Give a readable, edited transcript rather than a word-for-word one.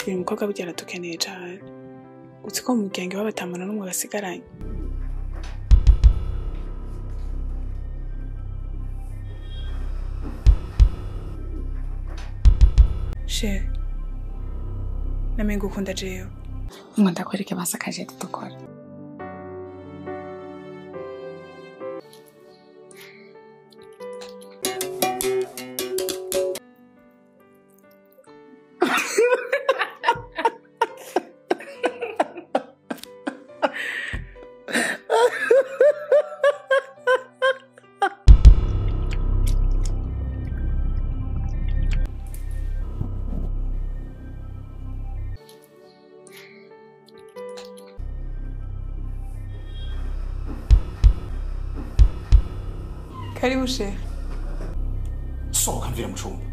Uyu mukobwa burya aradukeneye cane. Uzi ko mu muryango iwabo ata muntu n'umwe basigaranye. Chérie, namenye ukunda jewe. Ngo ndakwereke basakaje dukora. Karibu chérie. Sohoka mvira mu cumba.